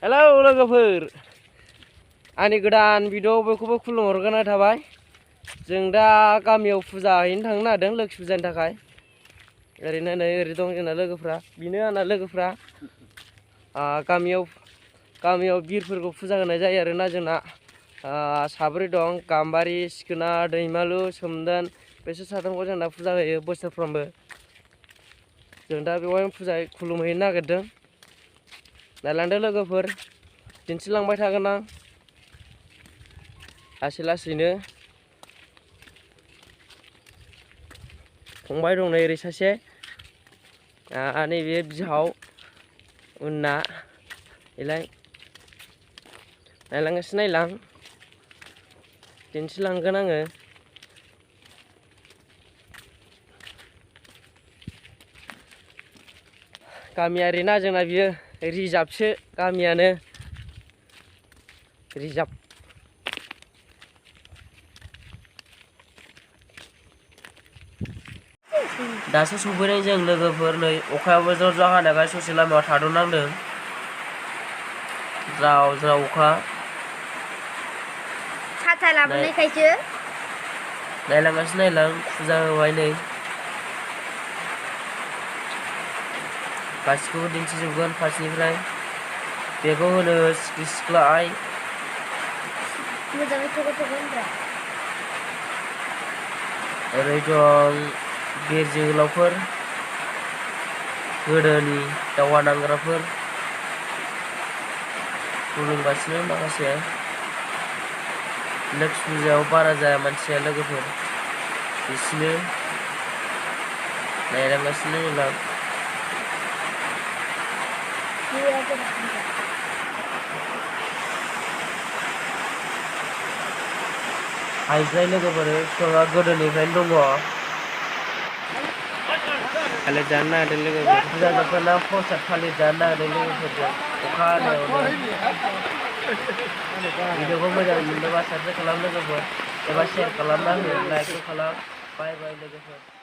Hello लोगोफोर आंनि गोदान भिडिअ बयखौबो खुलुमहरग्रोनाय थाबाय। जों दा गामियाव फुजा हैनो थांनो नागिरदों लोखि फुजानि थाखाय। ओरैनो नै ओरै दं जोंना लोगोफ्रा, बेनो आंना लोगोफ्रा। गामियाव बिरफोरखौ फुजा होनाय जायो आरोना जोंना। साब्रै दं, गाम्बारि, सिखोना, दैमालु, सोमदोन, बिसोर साथामखौ जोंना फुजा होयो बोसोरफ्रोमबो। जों दा बेवहाय फुजा खुलुमहैनो नागिरदों। नायलांदो लोगोफोर, दिन्थिलांबाय थागोन आं लासै लासैनो। फंबाय दं नै ओरै सासे, नैबे बिहाव उनना बेलाय नायलांगासिनो, नायलां दिन्थिलांगोन आङो। गामियारि ना जोंना बियो, रिजार्भसो गामियानो, रिजार्भ। दासो सफैनाय जों लोगोफोर, नै अखायाबो ज' ज' हानायखाय ससे लामायाव थाद'नांदों। ज्राव ज्राव अखा साथा लाबोनायखायसो नायलांगासिनो, नायलां फुजा होबाय नै, गासिखौबो दिन्थिजोबगोन फार्स्टनिफ्राय। बेखौ होनो सिख्रि सिख्ला आइ। मोजाङै थग' थग' होनब्रा। ओरै दं बिर जोहोलावफोर, गोदोनि दावहा नांग्राफोर खुलुमगासिनो। माखासे लोखि फुजायाव बारा जाया मानसिया लोगोफोर, बिसिनो नायलांगासिनो जोंना। हाइज्राय लोगोफोर, बिफाङा गोदोनिफ्रायनो दङ। थालिर जानो नागिरदों लोगोफोर, फुजा जोबखांना प्रसाद थालिर जानो नागिरदों लोगोफोरजों अखा हानायावनो। भिडिअखौ मोजां मोनदोंबा साबस्क्राइब खालाम लोगोफोर, एबा शेयार खालामना हो, लाइकबो खालाम। बाय बाय लोगोफोर।